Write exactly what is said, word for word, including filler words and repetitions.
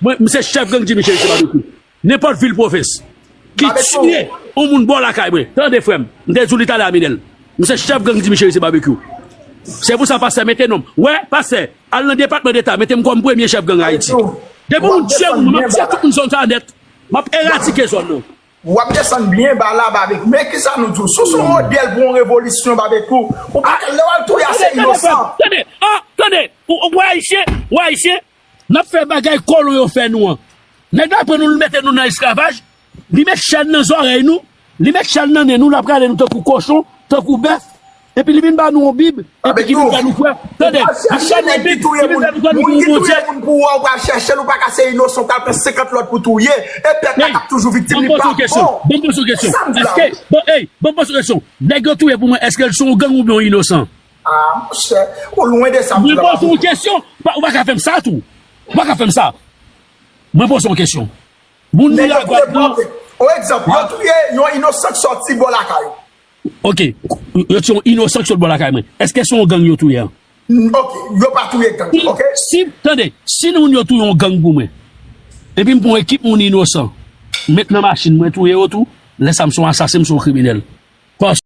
Mwen, m se chèf gang Jimmy Cherizier Barbecue. Nenpòt vil pwovens ki tiye yon moun bò lakay mwen. Tande, frè m, m te di w li talè a, Minèl. M se chèf gang Jimmy Cherizier Barbecue. Se pou sa, pastè, mete non m. Wè, pastè, al nan Depatman Deta, mete m kòm premye chèf gang Ayiti. Depi yon moun tiye moun, m ap tiye tout moun zòn sa a nèt. M ap eradike zòn nan. W ap desann byen ba la, Barbecue. Men kisa nou di w? Si w se yon modèl pou yon revolisyon, Barbecue, ou pa, lè w al touye a se inosan. Tande, ah, tande, ou, ou, ou ayisyen, ou ayisyen, n ap fè bagay kolon yo fè nou an. Nèg la pran nou, li mete nou nan esklavaj, li met chèn nan zòrèy nou, li met chèn nan nen nou, l ap rale nou tankou kochon, tankou bèf, epi li vin ba nou yon bib, epi ki vin fè nou kwè. Tande, li chèn nan bib, ki vin fè nou kwè nou gen yon Bondye. Moun pou wè, ou pral chèche l, ou pa ka se inosan, ou pral pran senkant lòt pou touye, e pèp la k ap toujou viktim, li pa bon. Ban m poze w kesyon, ban m poze w kesyon. Èske, bon, ey, ban m poze w kesyon. Nèg yo touye pou mwen, èske l se yon gang oubyen yon inosan? Ah, monchè, ou lwen de sa. Mwen poze w kesyon. Ou pa ka fè m sa tou. Ou pa ka fè m sa. Mwen poze w kesyon. Moun li lagwad nan. On egzanp, yo touye yon inosan k sòti bò lakay ou. Ok. Yo touye yon inosan k sòti bò lakay mwen. Èske se yon gang yo touye an? Ok, yo pa touye gang, ok? Si, tande, si moun yo touye yon gang pou mwen, epi m pran yon ekip moun inosan, met nan machin mwen touye yo tou, lè sa m se yon asasen, m se yon kriminèl. Paske